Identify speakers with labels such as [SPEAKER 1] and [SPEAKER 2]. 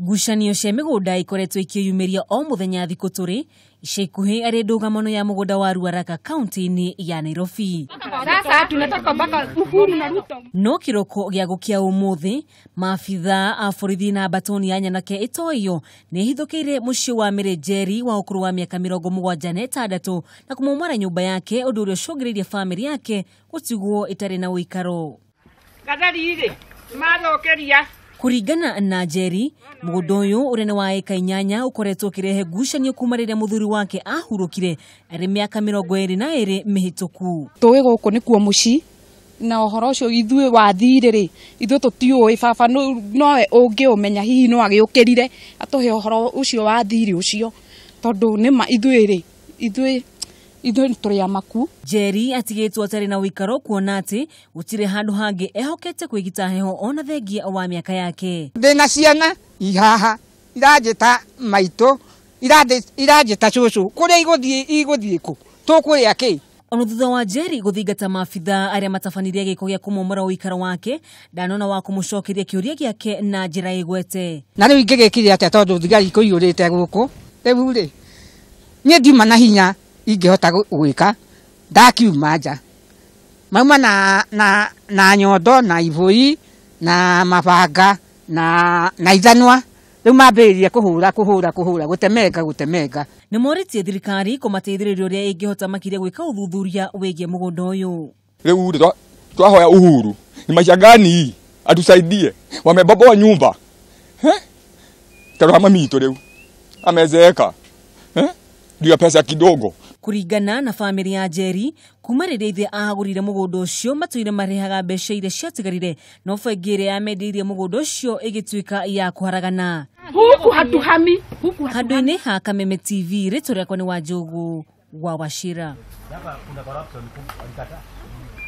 [SPEAKER 1] Ngucanio cia mĩgũnda ikoretwo ikĩyumĩria o mũthenya thikũ tũrĩ ica ikuhĩ arĩ ndũgamano ya mũgũnda wa Ruaraka kaunti-inĩ ya Nairobi.
[SPEAKER 2] Sasa tunataka mpaka Uhuru na Ruto.
[SPEAKER 1] No kĩroko gĩa gũkĩa ũmũthĩ, maabitha a borithi na batoni ya nyanake ĩtoĩyo nĩ ĩhithũkĩire mũciĩ wa Mary Njeri wa ũkũrũ wa mĩaka 76 na kũmomora nyũmba yake, ũndũ ũrĩa ũcũngĩrĩirie bamĩrĩ yake gũtigwo ĩtarĩ na ũikaro.
[SPEAKER 2] Gathari-rĩ, mathokeria.
[SPEAKER 1] Kũringana na Njeri, mũgũnda ũyũ ũrĩa nĩ wa ĩka 8 ũkoretwo ũkĩrehe ngucanio kuma rĩrĩa mũthuri wake ahurũkire arĩ mĩaka 22 mĩhĩtũku.
[SPEAKER 2] Tũĩ gũkũ nĩkuo mũciĩ na ũhoro ũcio ithuĩ wathire rĩ, ithuĩ tũtiũĩ, baba nowe ũngĩũmenya, hihi no agĩũkĩrire atũhe ũhoro ũcio wa thirĩ ũcio, tondũ nĩma ithuĩ rĩ, ithuĩ tũrĩ amaku.
[SPEAKER 1] Njeri atigĩtwo atarĩ na ũikaro kuona atĩ gũtirĩ handũ hangĩ ehokete kwĩgita heho ona thengia wa mĩaka yake.
[SPEAKER 3] Ndĩna ciana ihaha iranjĩta maitũ, iranjĩta cũcũ, kũrĩa igũthiĩ kũ, tũkũrĩa kĩ?
[SPEAKER 1] Ona thutha wa Njeri gũthingata maabitha arĩa matabanirie gĩko gĩa kũmomora ũikaro wake, ndanona wa kũmũcokeria kĩũria gĩake na njĩra ĩgwete.
[SPEAKER 3] Na rĩu ingĩgĩkire atĩa tondũ thigari ikũiyũrĩte gũkũ? Rĩu rĩ, niĩ ndiuma na hinya ingĩhota gwĩka, ndakiuma nja. Mauma na nyondo, na ibũi, na mabanga, na ithanwa. Rĩu mambĩrĩria kũhũra, kũhũra, kũhũra, gũtemenga, gũtemenga.
[SPEAKER 1] Nĩ morĩtie thirikari kũmateithĩrĩria ũrĩa ĩngĩhota makĩria gwĩka ũthuthuria wĩgiĩ mũgũnda ũyũ.
[SPEAKER 4] Rĩu rĩ, twahoya Uhuru, ni maisha gani hii? Atusaidie. Wamebomoa nyumba. Tarora mami witũ rĩu. Amezeeka. Juu ya pesa kidogo.
[SPEAKER 1] Kũringana na bamĩrĩ ya Njeri, kuma rĩrĩa ithe ahagũrire mũgũnda ũcio matũire marĩhaga mbeca iria ciatigarire, no bengi ĩrĩa yamendeirie mũgũnda ũcio ĩgĩtuĩka ya kũharagana.
[SPEAKER 2] Huku hatuhami, huku hatuhami.
[SPEAKER 1] Handũ-inĩ ha Kameme TV, rĩtwa rĩakwa nĩ Wanjũgũ wa Wachira.
[SPEAKER 5] Hapa kuna corruption kubwa.